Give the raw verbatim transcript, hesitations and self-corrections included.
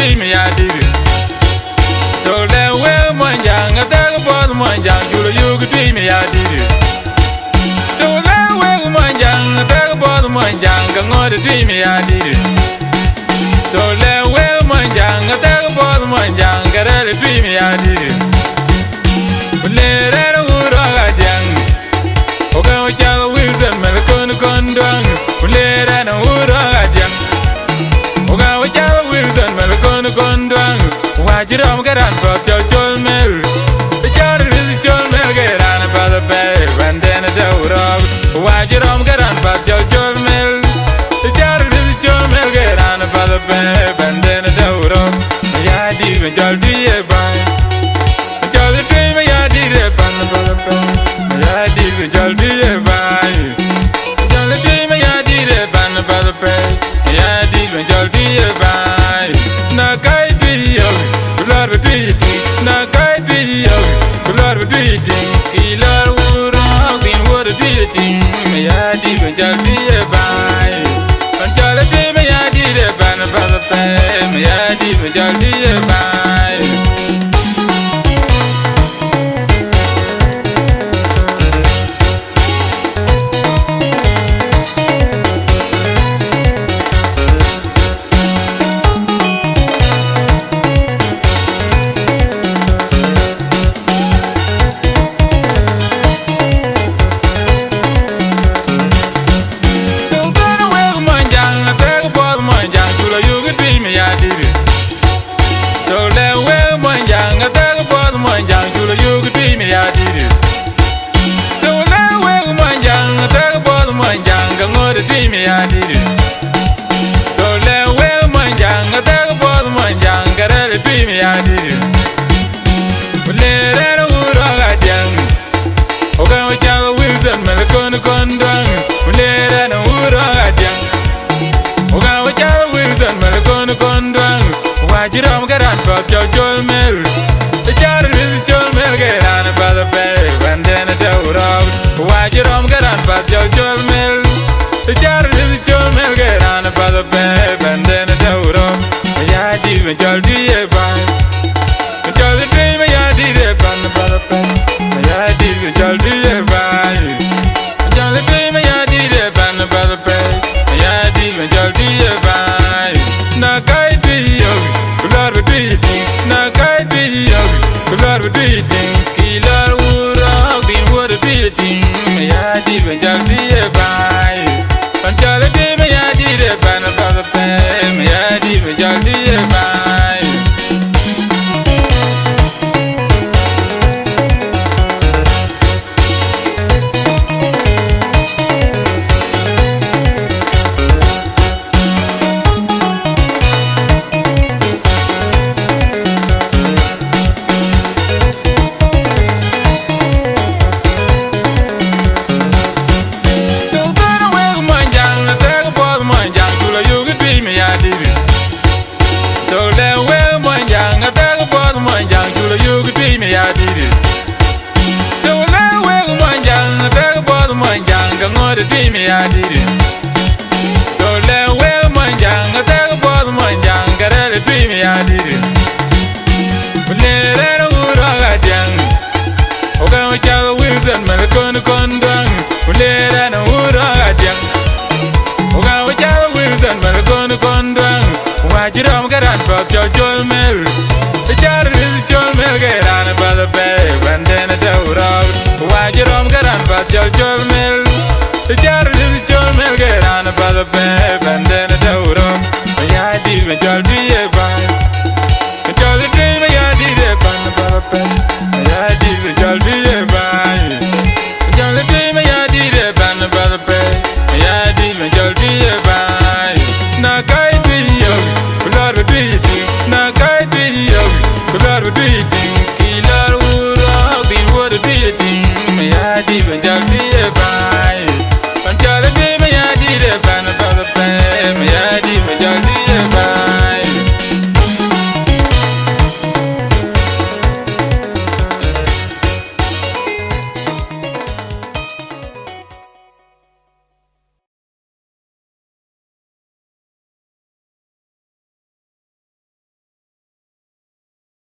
Tui me ya dït. Tɔ̈u lɛ̈k wek Muɔnyjäŋ, athɛ̈k puɔth Muɔnyjäŋ, cuk lɔ yök tui me ya dït. Tɔ̈u lɛ̈k wek Muɔnyjäŋ, athɛ̈k puɔth Muɔnyjäŋ, ke ŋoot tui me ya dït. Tɔ̈u lɛ̈k wek Muɔnyjäŋ, athɛ̈k puɔth Muɔnyjäŋ, ke rɛ̈ɛ̈r tui me ya dït. Ku le rɛ̈ɛ̈r wut rɔ̈k adiäŋ. Ku ka wä cath Wilson Malkon kɔn duäŋ. Ku le rɛ̈ɛ̈r wut rɔ̈k adiäŋ. Ku ka wä cath Wilson Malkon kɔn duäŋ. Ku wä cï rɔm ke raan path cɔl Col Mel. Cɔl Rïth Col Mel ke raan path apɛi, bɛ̈nden tɔ̈u rɔ̈ɔ̈k. Ku wä cï rɔm ke raan path cɔl Col Mel. Cɔl Rïth Col Mel ke raan path apɛi, bɛ̈nden tɔ̈u rɔ̈ɔ̈k. Me ya dït me cɔl tui ye bäny. Me cɔl tui me ya dït ye pan path apɛi. Me ya dït me cɔl tui ye bäny. Me cɔl tui me ya dït ye pan path apɛi. Me ya dït me cɔl tui ye bäny. Na kai tui yök, ku lɔr bï tui tïŋ. Na kai tui yök, ku lɔr bï tui tïŋ. Kï lɔr wut rɔ̈ɔ̈k, bïn wut tui tïŋ. Me ya dït me cɔl tui ye bäny. Pan cɔl tui me ya dït ye pan path apɛi. Me ya dït me cɔl tui ye bäny. Tɔ̈u lɛ̈k wek Muɔnyjäŋ, athɛ̈k puɔth Muɔnyjäŋ, cuk lɔ yök tui me ya dït. Tɔ̈u lɛ̈k wek Muɔnyjäŋ, athɛ̈k puɔth Muɔnyjäŋ, cuk lɔ yök tui me ya dït. Tɔ̈u lɛ̈k wek Muɔnyjäŋ, athɛ̈k puɔth Muɔnyjäŋ, ke ŋoot tui me ya dït. Tɔ̈u lɛ̈k wek Muɔnyjäŋ, athɛ̈k puɔth Muɔnyjäŋ, ke rɛ̈ɛ̈r tui me ya dït. Ku le rɛ̈ɛ̈r wut rɔ̈k adiäŋ. Ku ka wä cath Wilson Malkon kɔn duäŋ. Ku le rɛ̈ɛ̈r wut rɔ̈k adiäŋ. Ku ka wä cath Wilson Malkon kɔn duäŋ. Ku wä cï rɔm ke raan path cɔl Col Mel. Cɔl Rïth Col Mel ke raan path apɛi, bɛ̈nden tɔ̈u rɔ̈ɔ̈k. Ku wä cï rɔm ke raan path cɔl Col Mel. Cɔl Rïth Col Mel ke raan path apɛi, bɛ̈nden tɔ̈u rɔ̈ɔ̈k. Me ya dït me cɔl tui ye bäny. Me cɔl tui me ya dït ye pan path apɛi. Me ya dït me cɔl tui ye bäny. Me cɔl tui me ya dït ye pan path apɛi. Me ya dït me cɔl tui ye bäny. Na kai tui yök, ku lɔr bï tui tïŋ. Na kai tui yök, ku lɔr bï tui tïŋ. Kï lɔr wut rɔ̈ɔ̈k, bïn wut tui tïŋ. Me ya dït me cɔl tui ye bäny. Pan cɔl tui me ya dït ye pan path apɛi. Me ya dït me cɔl tui ye bäny. Tɔ̈u lɛ̈k wek Muɔnyjäŋ, athɛ̈k puɔth Muɔnyjäŋ, cuk lɔ yök tui me ya dït. Tɔ̈u lɛ̈k wek Muɔnyjäŋ, athɛ̈k puɔth Muɔnyjäŋ, cuk lɔ yök tui me ya dït. Tɔ̈u lɛ̈k wek Muɔnyjäŋ, athɛ̈k puɔth Muɔnyjäŋ, ke ŋoot tui me ya dït. Tɔ̈u lɛ̈k wek Muɔnyjäŋ, athɛ̈k puɔth Muɔnyjäŋ, ke rɛ̈ɛ̈r tui me ya dït. Ku le rɛ̈ɛ̈r wut rɔ̈k adiäŋ. Ku ka wä cath Wilson Malkon kɔn duäŋ. Ku le rɛ̈ɛ̈r wut rɔ̈k adiäŋ. Ku ka wä cath Wilson Malkon kɔn duäŋ. Ku wä cï rɔm ke raan path cɔl Col Mel. Cɔl Rïth Col Mel ke raan path apɛi, bɛ̈nden tɔ̈u rɔ̈ɔ̈k. Ku wä cï rɔm ke raan path cɔl Col Mel. Cɔl Rïth Col Mel ke raan path apɛi, bɛ̈nden tɔ̈u rɔ̈ɔ̈k. Me ya dït me cɔl tui ye bäny. Me cɔl tui me ya dït ye pan path apɛi. Me ya dït me cɔl tui ye bäny. Me cɔl tui me ya dït ye pan path apɛi. Me ya dït me cɔl tui ye bäny. Na kai tui yök, ku lɔr bï tui tïŋ. Na kai tui yök, ku lɔr bï tui tïŋ.